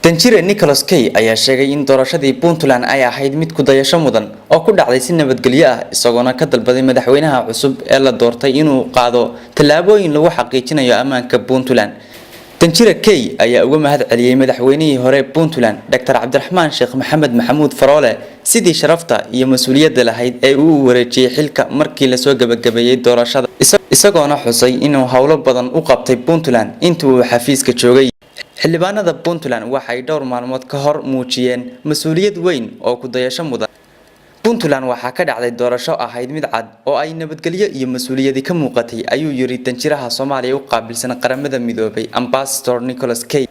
Danjire Nicholas Kay ayaa sheegay in doorashadii Puntland ay ahayd mid ku dayasho mudan oo ku dhacday si nabadgelyo ah, isagoona ka dalbaday madaxweynaha cusub ee la doortay inuu qaado tallaabooyin lagu xaqiijinayo ammaanka Puntland. Danjire Kay ayaa uga mahad celiyey madaxweynihii hore Puntland, Dr Cabdiraxmaan Sheekh Maxamed Maxamuud Faroole, sidii sharafta iyo mas-uuliyadda lahayd ee uu wareejiyey xilka markii lasoo gabagabeeyey doorashada, isagoona xusay inuu howlo badan u qabtay Puntland intii uu xafiiska joogay. Xildhibaanada Puntland waxay dhowr maalmood ka hor muujiyeen mas-uuliyad weyn oo ku dayasho mudan. Puntland waxaa ka dhacday doorasho ahayd mid cad oo ay nabadgelyo iyo mas-uuliyadi ka muuqatay, ayuu yiri danjiraha Soomaaliya u qaabilsan Qaramada Midoobay, Ambassador Nicholas Kay.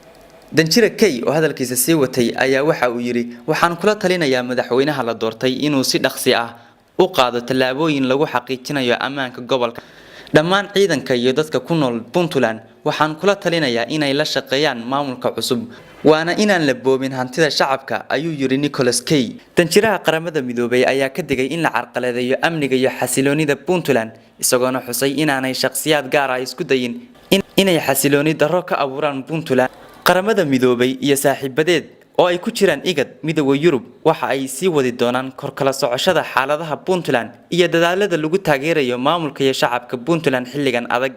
Danjire Kay oo hadalkiisa sii watay ayaa waxa uu yidhi: "Waxaan kula talinayaa madaxweynaha la doortay inuu si dhaqsi ah u qaado tallaabooyin lagu xaqiijinayo ammaanka gobolka. Dhammaan ciidanka iyo dadka ku nool Puntland waxaan kula talinayaa inay la shaqeeyaan maamulka cusub, waana inaan la boobin hantida shacabka," ayuu yidhi Nicholas Kay. Danjiraha Qaramada Midoobay ayaa ka digay in la carqaladeeyo amniga iyo xasiloonida Puntland, isagoona xusay inaanay shakhsiyaad gaar ah isku dayin inay xasilooni darro ka abuuraan Puntland. Qaramada Midoobay iyo saaxiibadeed oo ay ku jiraan IGAD, Midowga Yurub, waxa ay sii wadi doonaan kor kala socoshada xaaladaha Puntland iyo dadaalada lagu taageerayo maamulka iyo shacabka Puntland xilligan adag,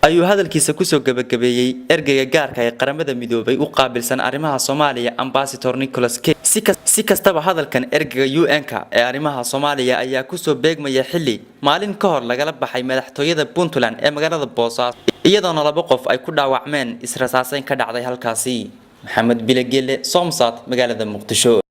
ayuu hadalkiisa kusoo gabagabeeyey ergeyga gaarka ee Qaramada Midoobay u qaabilsan arrimaha Soomaaliya, Ambassador Nicholas Kay. Si kastaba, hadalkan ergeyga UN-ka ee arrimaha Soomaaliya ayaa kusoo beegmaya xilli maalin ka hor lagala baxay madaxtooyada Puntland ee magaalada Boosaaso, iyadoona laba qof ay ku dhaawacmeen israsaaseyn ka dhacday halkaasi. Maxamed Bilegele, Somsat, magaalada Muqdisho.